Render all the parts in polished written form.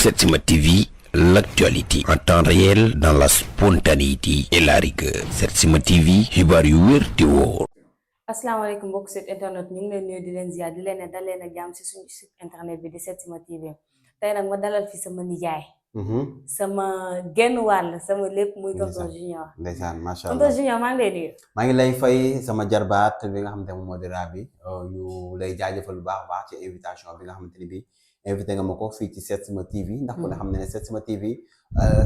Setsima TV, l'actualité en temps réel dans la spontanéité et la rigueur. Setsima TV, xibaar yu wér te wóor. asalaamaaleykum mbokk site internet ñu ngi leen nuyu di leen ziar di leen ne dal leen ak jàmm si suñu site internet bi di Setsima TV tey nag ma dalal fi sama nijaay. sama genn wàll sama lépp muy tonton Junior. ndeysaan macha allah tonton Junior maa ngi lay nuyu. maa ngi lay fay sama jarbaat bi nga xamante ne moom moo di Rabi ñu lay jaajëfal bu baax a baax ci invitation bi nga xamante ni bii invité nga ma ko fii ci Setsima TV ndax ku ne xam ne Setsima TV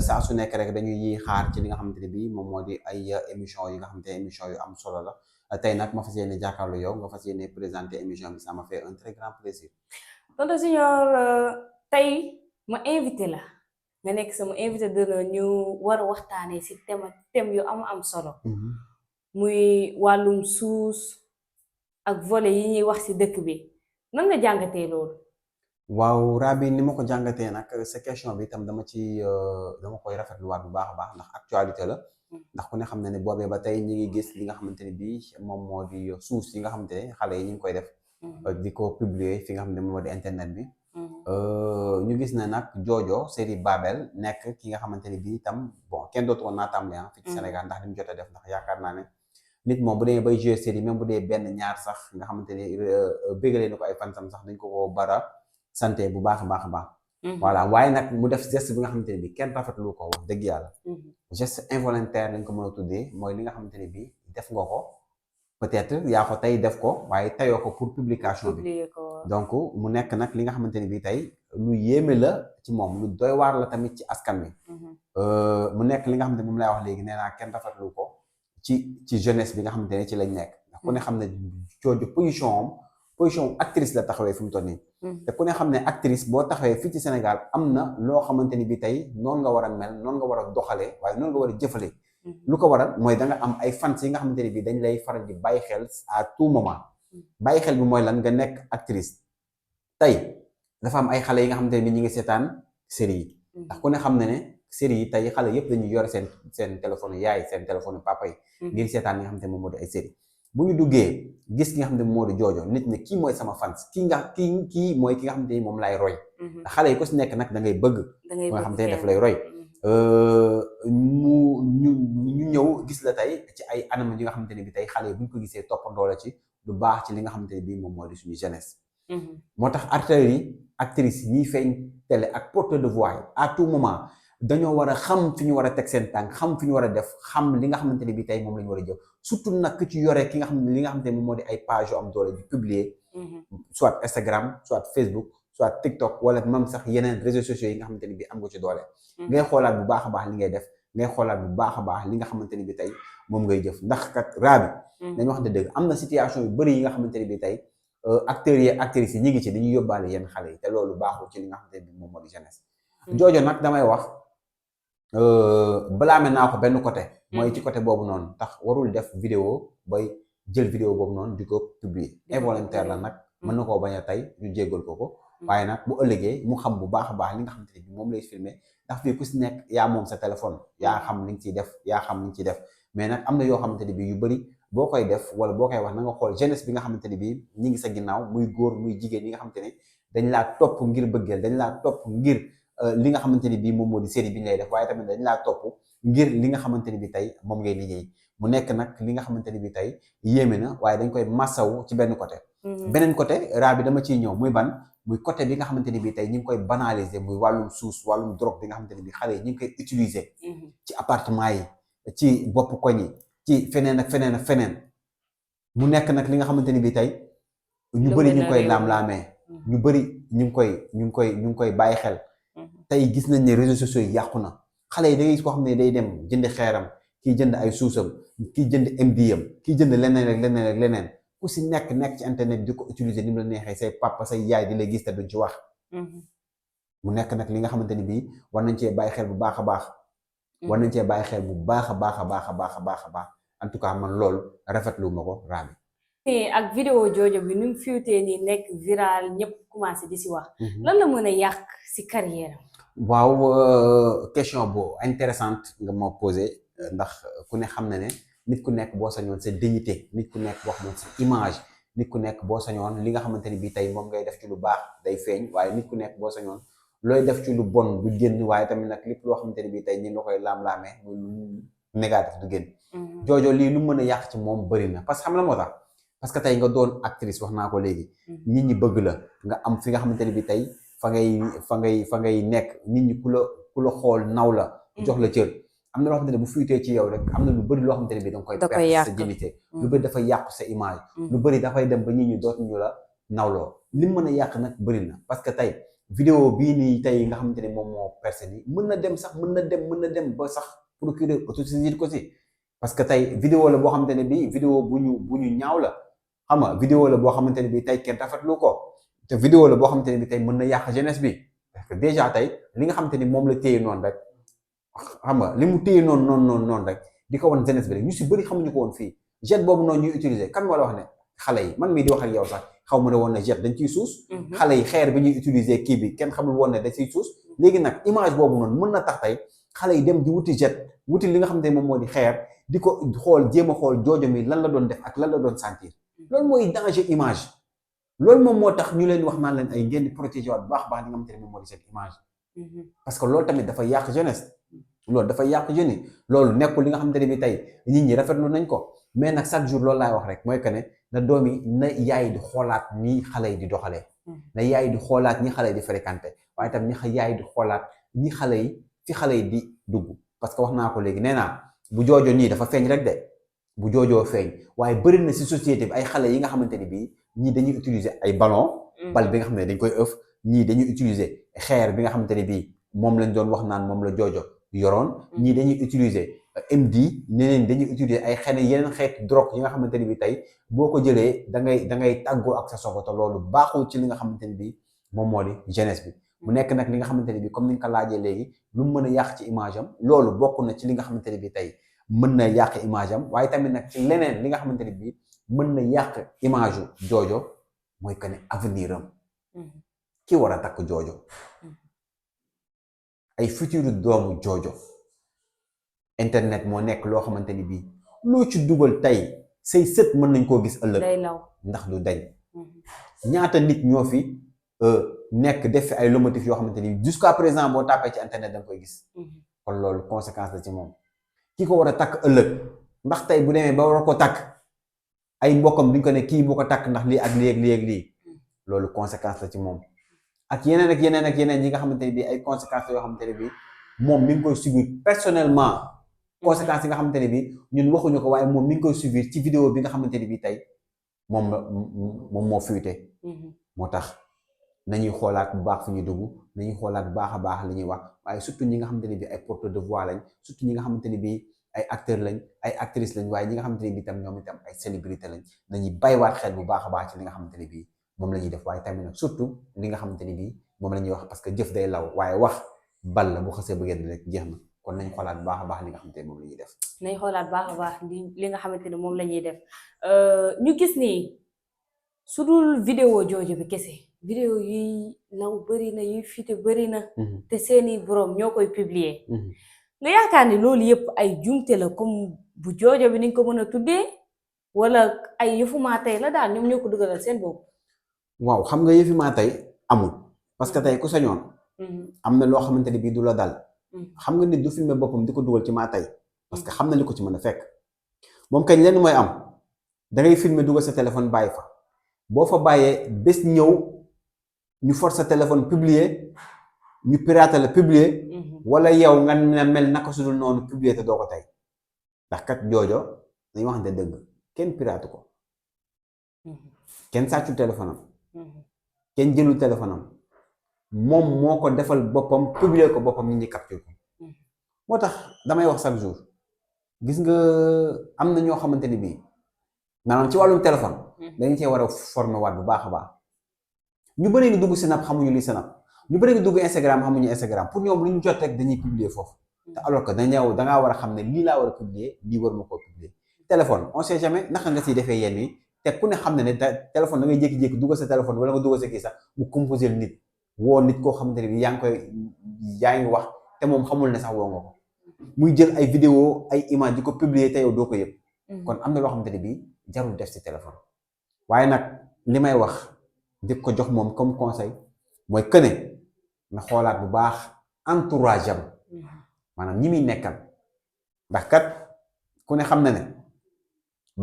saa su nekk rek dañuy xaar ci li nga xamante ne bii moom moo di ay émission yi nga xamante ne émission yu am solo la tey nag ma fas yéene jàkkaarloo yow nga fas yéene présenter émission bi ça m'a fait un très grand plaisir. tonton Junior tey ma invité la nga nekk sama invité de ñu war a waxtaanee si thème yu am solo. muy wàllum suus ak volet yi ñuy wax si dëkk bi nan nga jàngatee loolu. waaw Rabi ni ma ko jàngatee nag sa question bi itam dama koy rafetluwaat bu baax a baax ndax actualité la ndax ku ne xam ne ne boobee ba tey ñi ngi gis li nga xamante ne bii moom moo di suus yi nga xamante ne xale yi ñu ngi koy def di ko publier fi nga xam ne moom moo di internet bi ñu gis ne nag Jojo série Babel nekk ki nga xamante ne bii itam bon kenn dootu woon naa tàmbali fii ci Sénégal ndax li mu jot a def ndax yaakaar naa ne nit moom bu dee bay jouer série même bu dee benn ñaar sax nga xamante ne bégalee na ko ay fansam sax dañ ko bara santé bu baax a baax a baax. voilà waaye nag mu def geste bi nga xamante ne bii kenn rafetlu ko wax dëgg yàlla. geste involontaire lañ ko mën a tuddee mooy li nga xamante ne bii def nga ko peut-être yaa ko tey def ko waaye tayoo ko pour publication bi. donc mu nekk nag li nga xamante ne bii tey lu yéeme la ci moom lu doy waar la tamit ci askan wi. mu nekk li nga xamante ne moom lay wax léegi nee naa kenn rafetlu ko ci jeunesse bi nga xamante ne ci lañ nekk. ndax ku ne xam ne Jojo position actrice la taxawee fi mu toll nii. te ku ne xam ne actrice boo taxawee fii ci Sénégal am na loo xamante ni bi tey noonu nga war a mel noonu nga war a doxalee waaye noonu nga war a jëfalee. lu ko waral mooy da nga am ay fans yi nga xamante ni bi dañ lay faral di bàyyi xel à tout moment. bàyyi xel bi mooy lan nga nekk actrice tey dafa am ay xale yi nga xamante ne bi ñu ngi seetaan série yi. ndax ku ne xam ne série yi tey xale yëpp dañuy yore seen téléphone yaay seen téléphone papa yi. ngir seetaan li nga xamante ne moom moo di ay série bu ñu duggee gis ki nga xam ne moo di Jojo nit ñi kii mooy sama fans kii mooy ki nga xam ne moom lay roy xale yi ko si nekk nag da ngay bëgg nga xam ne daf lay roy ñu ñëw gis la tey ci ay anam yi nga xamante ne bi tey xale yi bu ñu ko gisee toppandoo la ci lu baax ci li nga xamante ne bii moom moo di suñu jeunesse moo tax actrices yi feeñ télé ak porteur de voix yi à tout moment dañoo war a xam fi ñu war a teg seen tànk xam fi ñu war a def xam li nga xamante ne bi tey moom la ñu war a jëf surtout nag ci yore ki nga xam ne li nga xamante ne moom moo di ay page yu am doole di publier soit Instagram soit Facebook soit TikTok wala même sax yeneen réseaux sociaux yi nga xamante ne bi am nga ci doole ngay xoolaat bu baax a baax li ngay def ngay xoolaat bu baax a baax li nga xamante ne bi tey moom ngay jëf ndax kat Rabi dañu wax dëgg am na situation yu bëri yi nga xamante ne bi tey acteurs yi actrices yi ñi ngi ci dañuy yóbbaale yenn xale yi te loolu baaxul ci li nga xamante ne bi moom moo di jeunesse Jojo nag damay wax blâmer naa ko benn côté mooy ci côté boobu noonu tax warul def vidéo bay jël vidéo boobu noonu di ko publier involontaire la nag mën na koo bañ a tey ñu jéggal ko waaye nag bu ëllëgee mu xam bu baax a baax li nga xamante ne bi moom lay filmer ndax fii ku si nekk yaa moom sa téléphone yaa xam li nga ciy def yaa xam li nga ciy def mais nag am na yoo xamante ne bi yu bëri boo koy def wala boo koy wax na nga xool jeunesse bi nga xamante ne bi ñi ngi sa ginnaaw muy góor muy jigéen ñi nga xamante ne dañ laa topp ngir bëggeel dañ laa topp ngir li nga xamante ni bii moom moo di série bi ñu lay def waaye tamit dañ laa topp ngir li nga xamante ni bi tey moom ngay liggéey mu nekk nag li nga xamante ni bi tey yéeme na waaye dañ koy massawu ci benn côté beneen côté Rabi dama ciy ñëw muy côté bi nga xamante ni bi tey ñu ngi koy banaliser muy wàllum suus wàllum drogue bi nga xamante ni bi xale yi ñu ngi koy utiliser ci appartement yi ci bopp koñ yi ci feneen ak feneen ak feneen mu nekk nag li nga xamante ni bi tey ñu bëri ñu ngi koy laam-laamee ñu bëri ñu ngi koy bàyyi xel tey gis nañ ne réseaux sociaux yi yàqu na xale yi da ngay gis koo xam ne day dem jënd xeeram kii jënd ay suusam kii jënd MDM kii jënd leneen ku si nekk ci internet di ko utiliser ni mu la neexee say papa say yaay di la gis te duñ ci wax mu nekk nag li nga xamante ni bii war nañ cee bàyyi xel bu baax a baax war nañ cee bàyyi xel bu baax a baax a baax a baax a baax a baax en tout cas man loolu rafetlu ma ko Rabi ak vidéo Jojo bi nu mu fiwtee nii nekk viral ñëpp commencé di si wax lan la mën a yàq si carrière waaw question bu intéressante nga ma posé ndax ku ne xam na ne nit ku nekk boo sañoon sa dignité nit ku nekk boo xamoon sa image nit ku nekk boo sañoon li nga xamante ni bii tey moom ngay def ci lu baax day feeñ waaye nit ku nekk boo sañoon looy def ci lu bon du génn waaye tamit nag lépp loo xamante ne bii tey ñi nga koy laam-laamee muy lu négatif du génn Jojo lii lu mën a yàq ci moom bëri na parce que xam la moo tax parce que tey nga doon actrice wax naa ko léegi nit ñi bëgg la nga am fi nga xamante ne bii tey fa ngay nekk nit ñi ku la xool naw la jox la cër am na loo xamante ne bu fuitee ci yow rek am na lu bëri loo xamante ne bii da nga koy perdre sa dignité lu bëri dafay yàqu sa image lu bëri dafay dem ba nit ñi dootuñu la nawloo li mu mën a yàq nag bëri na parce que tey vidéo bii nii tey nga xamante ne moom moo percé nii mën na dem ba sax procureur autosaisir ko si parce que tey vidéo la boo xamante ne bii vidéo bu ñu ñaaw la xam nga vidéo la boo xamante ne bii tey kenn rafetlu ko te vidéo la boo xamante ne bii tey mën na yàq jeunesse bi parce que déjà tey li nga xamante ni moom la téye noonu rek xam nga li mu téye noonu rek di ko wan jeunesse bi rek ñu si bëri xamuñu ko woon fii jet boobu noonu ñuy utiliser kan moo la wax ne xale yi man mii di wax ak yow sax xaw ma ne woon ne jet dañ ciy suus xale yi xeer bi ñuy utiliser kii bi kenn xamul woon ne dañ ciy suus léegi nag image boobu noonu mën na tax tey xale yi dem di wuti jet wuti li nga xamante ne moom moo di xeer di ko xool jéem a xool Jojo mi lan la doon def ak lan la doon sentir loolu mooy danger image loolu moom moo tax ñu leen wax naan leen ay ngeen di protéger waat bu baax baax li nga xamante ne moom moo di seen image parce que loolu tamit dafa yàq jeunesse loolu dafa yàq jeunes yi loolu nekkul li nga xamante ne bi tey nit ñi rafetlu nañ ko mais nag chaque jour loolu laay wax rek mooy que ne na doom yi na yaay di xoolaat ñi xale yi di doxalee na yaay di xoolaat ñi xale yi di fréquenté waaye tam ñi yaay di xoolaat ñi xale yi fi xale yi di dugg parce que wax naa ko léegi nee naa bu Jojo nii dafa feeñ rek de bu Jojo feeñ waaye bëri na si société bi ay xale yi nga xamante ni bii ñii dañuy utiliser ay ballon bal bi nga xam ne dañ koy ëf ñii dañuy utiliser xeer bi nga xamante ne bii moom lañ doon wax naan moom la Jojo yoroon ñii dañuy utiliser MD ñeneen dañuy utiliser ay yeneen xeeti drogue yi nga xamante ni bi tey boo ko jëlee da ngay tàggoo ak sa sogo te loolu baaxul ci li nga xamante ni bi moom moo di jeunesse bi mu nekk nag li nga xamante ne bi comme ni nga ko laajee léegi lu mu mën a yàq ci image am loolu bokk na ci li nga xamante ne bi tey mën na yàq image am waaye tamit nag ci leneen li nga xamante ne bi mën na yàq image u Jojo mooy que ne avenir am ki war a takk Jojo ay futur doomu Jojo internet moo nekk loo xamante ni bii loo ci dugal tey say sët mën nañ koo gis ëllëg ndax du dañ ñaata nit ñoo fi nekk def fi ay lomotif yoo xamante ni jusqu'à présent boo tàppee ci internet da nga koy gis kon loolu conséquence la ci moom ki ko war a takk ëllëg ndax tey bu demee ba war ko takk ay mbokkam duñ ko ne kii bu ko takk ndax lii ak lii ak lii ak lii loolu conséquence la ci moom ak yeneen ak yeneen ak yeneen yi nga xamante ne bii ay conséquences yoo xamante ne bii moom mi ngi koy subir personnellement conséquences yi nga xamante ne bii ñun waxuñu ko waaye moom mi ngi koy subir ci vidéo bi nga xamante ne bii tey moom moo fuité moo tax nañuy xoolaat bu baax fu ñuy dugg nañuy xoolaat bu baax a baax li ñuy wax waaye surtout ñi nga xamante ne bii ay porteurs de voix lañ surtout ñi nga xamante ne bii ay acteurs lañ ay actrices lañ waaye ñi nga xamante ne bii tam ñoom itam ay célébrités lañ nañuy bàyyiwaat xel bu baax a baax ci li nga xamante ne bii moom la ñuy def waaye tamit nag surtout li nga xamante ni bii moom la ñuy wax parce que jëf day law waaye wax bal la bu xasee ba génn rek jeex na kon nañ xoolaat bu baax a baax li nga xamante ne moom la ñuy def. nañ xoolaat baax a baax li nga xamante ne moom la ñuy def ñu gis ni su dul vidéo Jojo bi kese vidéo yuy law bëri na yuy fite bëri na. te seeni borom ñoo koy publier. nga yaakaar ni loolu yëpp ay jumte la comme bu Jojo bi niñ ko mën a tuddee wala ay yëfu maa tey la daal ñoom ñoo ko dugalal seen bopp. waaw xam nga yëfi maa tey amul parce que tey ku sañoon am na loo xamante ne bii du la dal xam nga nit du filmer boppam di ko dugal ci maa tey parce que xam na li ko ci mën a fekk moom kañ leen mooy am da ngay filmer dugal sa téléphone bàyyi fa boo fa bàyyee bés ñëw ñu force sa téléphone publier ñu pirater la publier wala yow nga mel naka sudul noonu publier te doo ko tey ndax kat Jojo dañu waxante dëgg kenn pirate ko kenn sàccul téléphone am kenn jëlul téléphone am moom moo ko defal boppam publier ko boppam nit ñi capture ko moo tax damay wax chaque jour gis nga am na ñoo xamante ni bii maanaam ci wàllum téléphone dañu cee war a former waat bu baax a baax ñu bëri ngi dugg Snap xamuñu li Snap ñu bëri ngi dugg Instagram xamuñu Instagram pour ñoom lu ñu jot rek dañuy publier foofu te alors que dangaa war a xam ne lii laa war a publier lii war ma koo publier téléphone on sait jamais naka nga siy defee yenn yi te ku ne xam ne téléphone da ngay jékki-jékki dugal sa téléphone wala nga dugal sa kii sax mu composé nit woo nit koo xamante ne bi yaa ngi wax te moom xamul ne sax woo nga ko muy jël ay vidéo ay image di ko publier te yow doo ko yëg kon am na loo xamante ne bi jarul def si téléphone waaye nag li may wax di ko jox moom comme conseil mooy que ne na xoolaat bu baax entourage am maanaam ñi muy nekkal ndax kat ku ne xam na ne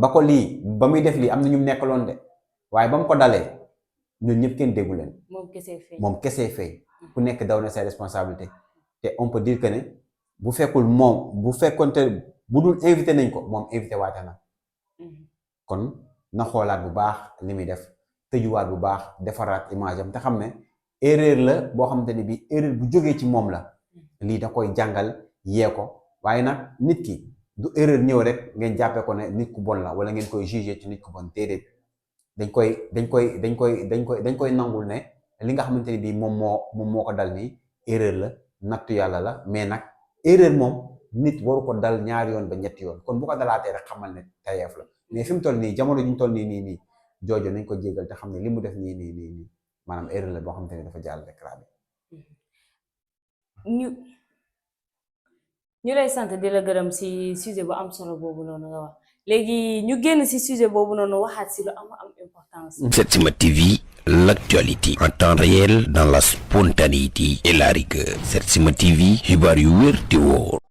ba ko lii ba muy def lii am na ñu nekkaloon de waaye ba mu ko dalee ñun ñëpp kenn déggu leen moom kese fay ku nekk daw na say responsabilité te on peut dire que ne bu fekkul moom bu fekkonte bu dul invité nañ ko moom invité waate na kon na xoolaat bu baax li muy def tëjuwaat bu baax defaraat image am te xam ne erreur la boo xamante ni bii erreur bu jógee ci moom la lii da koy jàngal yee ko waaye nag nit ki du erreur ñëw rek ngeen jàppee ko ne nit ku bon la wala ngeen koy juger ci nit ku bon déedéet dañ koy nangul ne li nga xamante ni bii moom moo ko dal nii erreur la nattu yàlla la mais nag erreur moom nit waru ko dal ñaari yoon ba ñetti yoon kon bu ko dalaatee rek xamal ne tayeef la mais fi mu toll nii jamono ji ñu toll nii joojo nañ ko jégal te xam ne li mu def nii maanaam erreur la boo xamante ni dafa jàll rek laa ñu lay sant di la gërëm si sujet bu am solo boobu noonu nga wax léegi ñu génn si sujet boobu noonu waxaat si lu am importance. Setsima TV, l'actualité en temps réel dans la spontanéité et la rigueur. Setsima TV, xibaar yu wér te wóor.